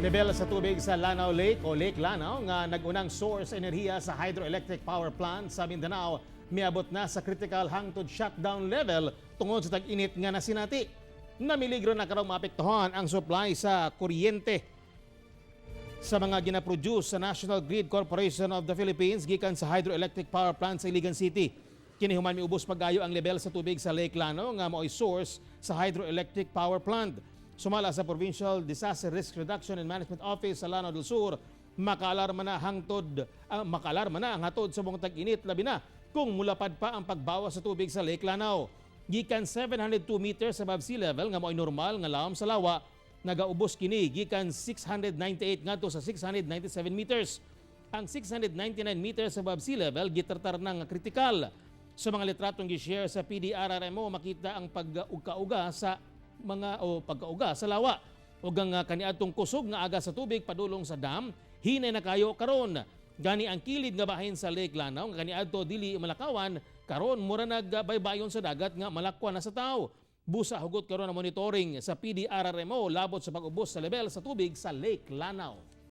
Level sa tubig sa Lanao Lake o Lake Lanao nga nag-unang source enerhiya sa hydroelectric power plant sa Mindanao miabot na sa critical hangtod shutdown level tungod sa tag-init nga nasinati. Namiligro na karong maapektuhan ang supply sa kuryente sa mga ginaproduce sa National Grid Corporation of the Philippines gikan sa hydroelectric power plant sa Iligan City. Kini human miubos pag-ayo ang level sa tubig sa Lake Lanao nga mao'y source sa hydroelectric power plant. Sumala sa Provincial Disaster Risk Reduction and Management Office sa Lanao del Sur, makaalarma na ang hatod sa buong tag-init, labi na kung mulapad pa ang pagbawas sa tubig sa Lake Lanao. Gikan 702 meters above sea level nga mao'y normal nga lawom sa lawa, nagaubos kini gikan 698 ngadto sa 697 meters. Ang 699 meters above sea level gitratar na nga kritikal. Sa mga litratong gi-share sa PDRRMO, makita ang pag-uga sa mga o pagkauga sa lawa ug ang kaniadtong kusog nga aga sa tubig padulong sa dam hinay na kayo karon. Gani ang kilid nga bahin sa Lake Lanao nga kaniadto dili malakawan, karon mura nagbaybayon sa dagat nga malakwan na sa tao. Busa hugot karon ang monitoring sa PDRRMO labot sa pag-ubos sa level sa tubig sa Lake Lanao.